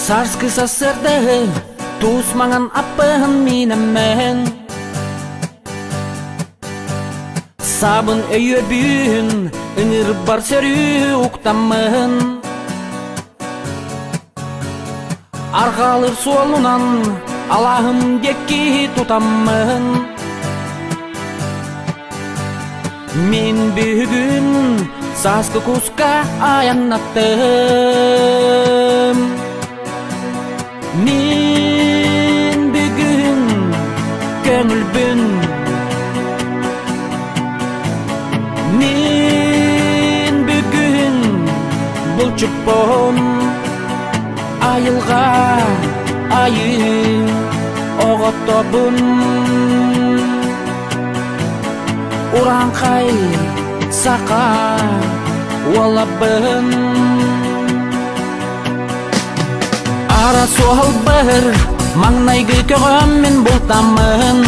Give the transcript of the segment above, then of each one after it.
Сарскы сарсыардаһы туус маҥан аппыһын миинэммэһин Саабын өйүөбүүн ыҥырбар сөрүү уктаммыһын Арҕаалыр суолунан алааһым диэки тутаммын Мин бүгүн сааскы куска айаннаттым Мин бүгүн көҥүлбүн Мин бүгүн булчуппун Айылҕа айыы оҕотобун Урааҥхай саха уолабын Ара суоһалбыһыр маҥнайгы көҕөм мин бултаммын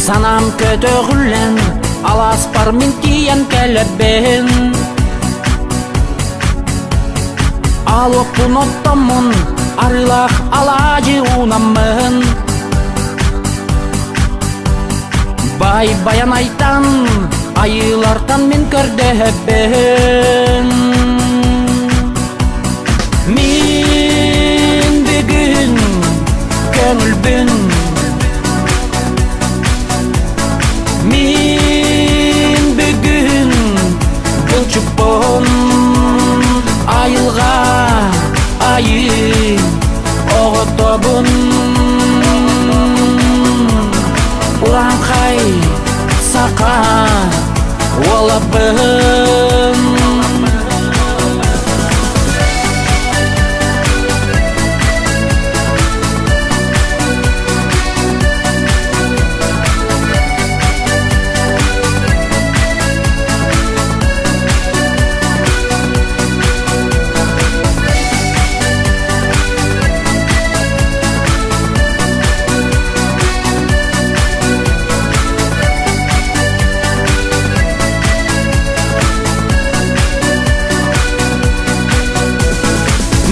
Санаам көтөҕүллэн алааспар мин тиийэн кэлэбин Алоппун оттоммун арыылаах алаадьы уунаммын Бай Байанайтан айыылартан мин көрдөһөбүн Мин бүгүн көҥүлбүн Мин бүгүн булчуппун айылҕа айыы оҕотобун Урааҥхай саха уолабын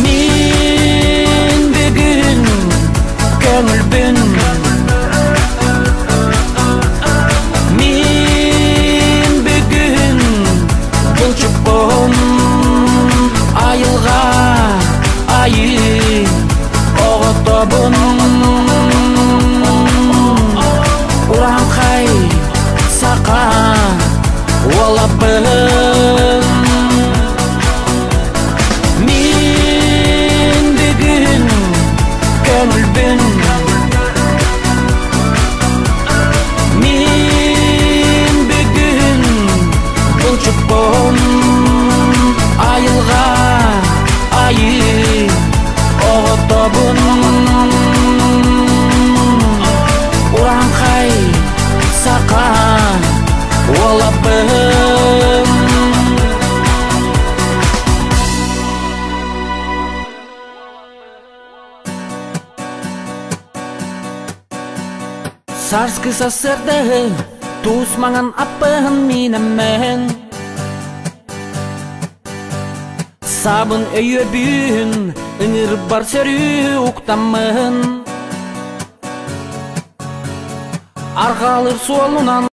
Мин бүгүн көҥүлбүн Мин бүгүн булчуппун айылҕа айыы оҕотобун Урааҥхай саха уолабын Мин бүгүн көҥүлбүн Мин бүгүн булчуппун айылҕа айыы оҕотобун Урааҥхай саха уолабын Сарскы сарсыардаһы туус маҥан аппыһын миинэммэһин Саабын өйүөбүүн ыҥырбар сөрүү уктаммыһын Арҕаалыр суолунан